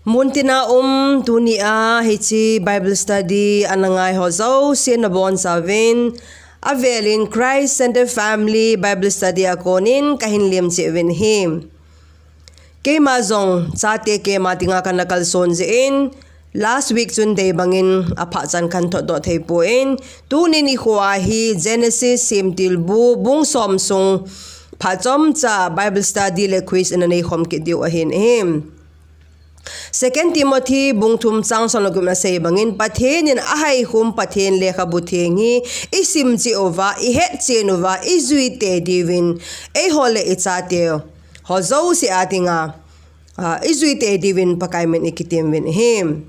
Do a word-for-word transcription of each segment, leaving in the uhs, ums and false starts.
Muntina um tunia hiche Bible study ana ngai ho jouse nabonchauvin, avelin Christ Center Family Bible Study a konin kahin lemcheh uvin ahi. Keima jong chate keima dinga kana kalson jeh in, last week chun deibangin aphahchan kahin thotdoh theipon, tunin ikhoa hi Genesis semtilbu bung som sung phat chomcha Bible study le quiz ina neikhom kit diu ahin ahi. Second Timothy bung thum chang som le gup na asei bangin, Pathen in ahaikhum Pathen lekhabu theng hi isimcheh uva, ihetchen uva, ijuitei diuvin, eiho le ichate ho jouse a dinga, ah, ijuitei diuvin Pakai min ikitem uvin ahi.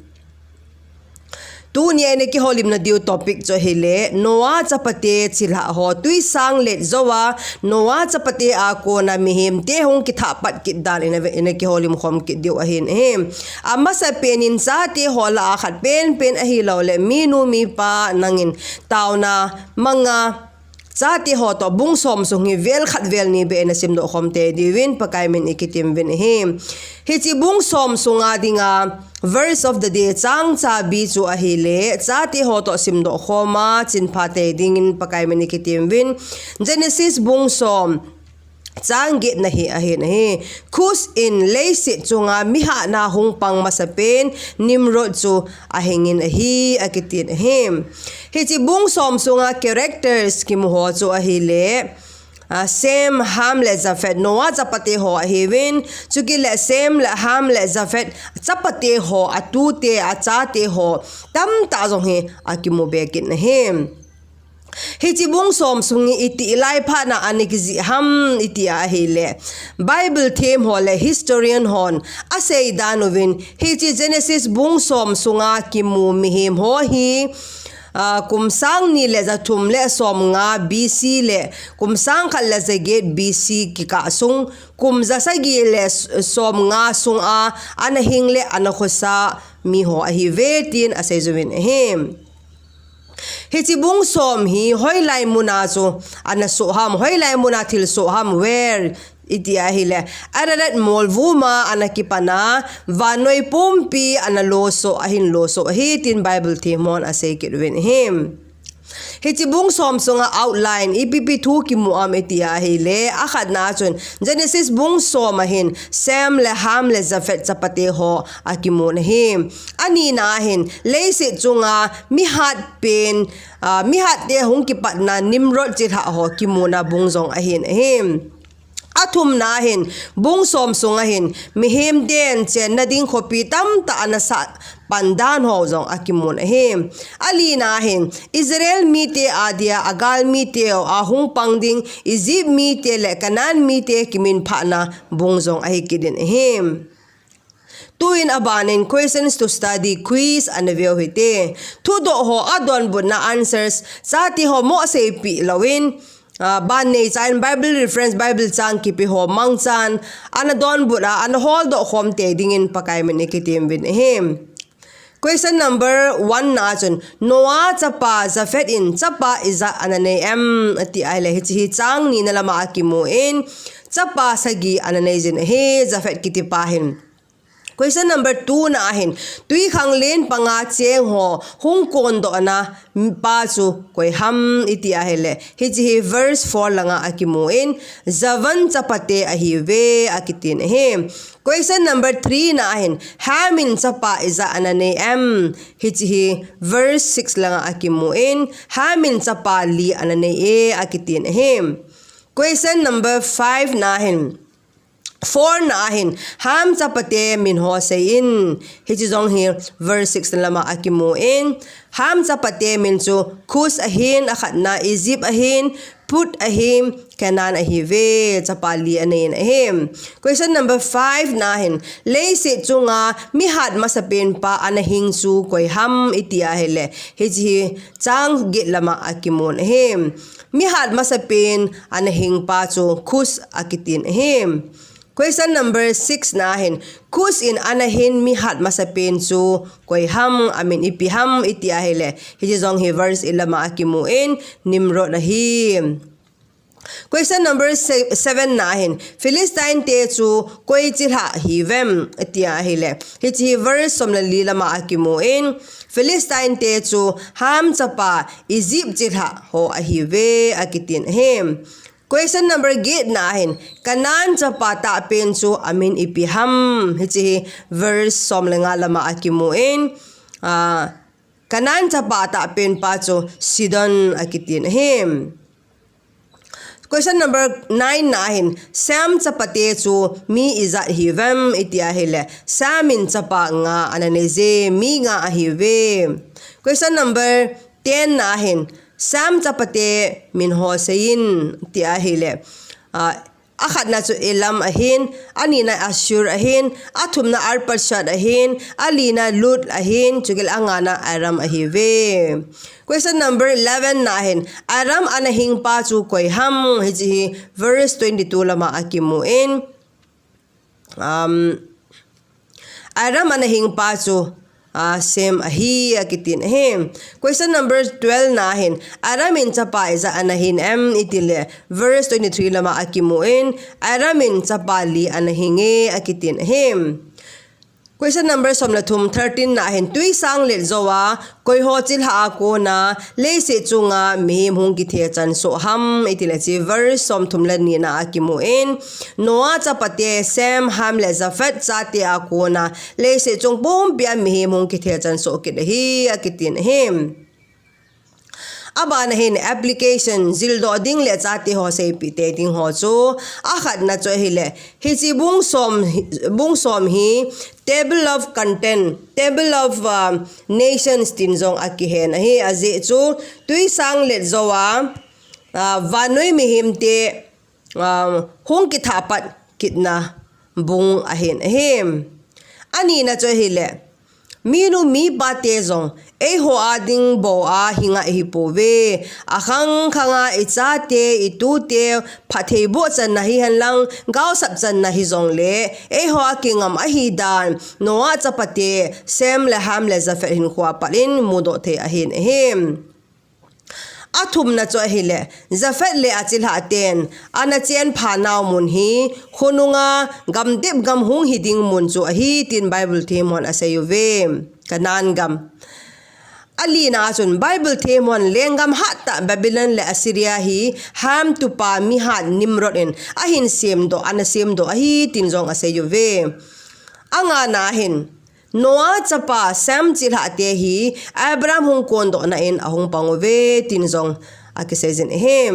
Tunia ina kiholimna diu topic chu ahile, Noah chapate chilhah ho twisang let jouva, Noah chapate a kona mihemte hung kithah pat kit dan ina, ina kiholim khom kit diu ahin ahi. Amasapen in chate ho lah a khat penpen ahilouleh minu mipa nangin taona manga chate ho toh bung som sung hi vel khat vel ni beh ina simdoh khom tei diuvin Pakai min ikitem uvin ahi. Hiche bung som sunga dinga verse of the day chang chabi chu ahile, chate ho toh simdoh khoma chinpha tei dingin Pakai min ikitem uvin. Genesis bung som chang get na hi ahin ahi. Cush in leiset chunga mihatna hung pang masapen Nimrod chu ahingin ahi, akitin ahi. Hiche bung som sunga characters kimu ho chu ahile, ah, Shem, Ham le Japheth, Noah chapate ho ahiuvin, chukit le Shem le Ham le Japheth chapate ho, atute, achate ho tamtah jong hi akimu be kit in ahi. Hiche bung som sung hi iti lai phatna ana kijih ham iti ahile, Bible them ho le historian hon asei dan uvin, hiche Genesis bung som sunga kimu mihem ho hi, ah, kum sang ni le jathum le som nga B C le kum sang khat le jaget B C kikah sung, kum jasagi le s-, som nga sunga ana hing le ana khosa mi ho ahiuve tin asei uvin ahi. Hiche bung som hi hoilai muna chu ana soh ham, hoilai muna thil soh ham, where iti ahile, Ararat molvuma ana kipan a, vannoi pumpi ana losoh, ahin losoh ahi tin Bible them hon asei kit uvin ahi. Hiche bung som sunga outline ipi ipi thu kimu am iti ahile, akhatna chun Genesis bung som a hin Shem le Ham le Japheth chapate ho akimun ahi. Anina a hin leiset chunga mihat pen, ah, mihatte hung kipatna Nimrod chilhah ho kimuna bung jong ahin ahi. Athumna a hin bung som sunga hin mihem ten chenna ding khopi tamtah ana sah pan dan ho jong akimun ahi. Alina a hin Israel mite adia agal mite ho a hung pang ding Egypt mite le Canaan mite kiminphahna bung jong ahi kit in ahi. Tuin abanin questions to study, quiz ana veu hite. Thudoh ho adonbutna answers chate ho mo seipeh louvin, ah, ban neicha in Bible reference, Bible chang kipe ho mangchan ana donbut a, ana holdoh khom tei dingin Pakai min ikitem uvin ahi. Question number one na a chun, Noah chapa Japheth in chapa ijat ana nei em, ati ahile, hiche hi chang nina lama akimu in, chapa sagi ana nei jin ahi, Japheth kitipa hin. Question number two na a hin, twikhanglen panga cheng ho hung kondohna pa chu koi ham iti ahile, hiche hi verse four langa akimu in, Javan chapate ahiuve akitin ahi. Question number three na a hin, Ham in chapa ijat ana nei em? Hiche hi verse six langa akimu in, Ham in chapa li ana nei e akitin ahi. Question number five na a hin, four na a hin, Ham chapate min ho seiyin. Hiche jong hi verse six lama akimu in, Ham chapate min chu Cush ahin, akhatna Egypt ahin, Put ahin, Canaan ahiuve, chapa li anei in ahi. Question number five na a hin, leiset chunga mihat masapen pa ana hing chu koi ham iti ahile, hiche hi chang get lama akimun ahi. Mihat masapen ana hing pa chu Cush akitin ahi. Question number six na a hin, Cush in ana hin mihat masapen chu koi ham, amin ipi ham iti ahile, hiche jong hi verse eight lama akimu in, Nimrod ahi. Question number se-, seven na hin, Philistine te chu koi chilhah hiuvem, tia ahile. Hiche hi verse som le li lama akimun, Philistine te chu Ham chapa Egypt chilhah ho ahiuve, akitin ahi. Question number get na hin, Canaan chapa tahpen chu amin ipi ham. Hiche hi verse som le nga lama akimun, ah, Canaan chapa tahpen pa chu Sidon akitin ahi. Question number nine na hin, Shem chapate chu mi ijat hiuvem, iti ahile, Shem in chapa nga ana neije, mi nga ahiuve. Question number ten na hin, Shem chapate min ho seiyin, ti ahile, ah, akhatna chu Elam ahin, anina Ashur ahin, athumna Arpachshad ahin, alina Lud ahin, chukit le angana Aram ahiuve. Question number eleven na hin, Aram ana hingpa chu koi ham, hiche hi verse twenty-two lama akimun, um, Aram ana hingpa chu, ah, Shem ahi, akitin ahi. Question number twelve na hin, Aram in chapa ijat ana hin em, itile, verse twenty-three lama akimun, Aram in chapa li ana hinge, akitin ahi. Question number som le thum, thirteen na hin, twisang let jouva koi ho chilhah a kona leiset chunga mihem hung kithechan soh ham, itile, hiche verse som thum le ni na akimun, Noah chapate Shem, Ham le Japheth chate a kona leiset chung pumpia mihem hung kithechan soh kit ahi, akitin ahi. Abana hin application, jildoh ding le chate ho seipeh tei ding ho chu, akhatna chu ahile, hiche bung som, bung som hi table of content, table of, uh, nations tin jong akihen ahi, ajeh chu twisang let jouva, uh, vannoi mihemte, um, hung kithah pat kitna bung ahin ahi. Anina chu ahile, minu mipa te jong eiho a ding bou a hinga ihipouve. Akhang khanga ichate, itute phatthei boh channa hihen lang, gaosap channa hijongle, eiho a kingam ahidan Noah chapate Shem le Ham le Japheth hinkhoa pat in mudoh thei ahin ahi. Athumna chu ahile, Japheth le achilhah ten ana chenpha nau mun hi khonunga gamtep gam hung hiding mun chu ahi, tin Bible them hon asei uve. Canaan gam. Alina a chun Bible them hon lenggam hattah Babylon le Assyria hi Ham tupa mihat Nimrod in ahin semdoh, ana semdoh ahi, tin jong asei uve. Angana hin, Noah chapa Shem chilhah te hi Abraham hung kondohna in ahung pang uve, tin jong akiseijin ahi.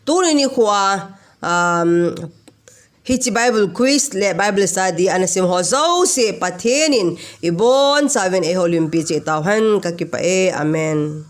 Tuni nikhoa, um, hiche Bible quiz le Bible study ana sim ho jouse Pathen in ibonchauvin eiho limpi cheh tauhen, kakipah e. Amen.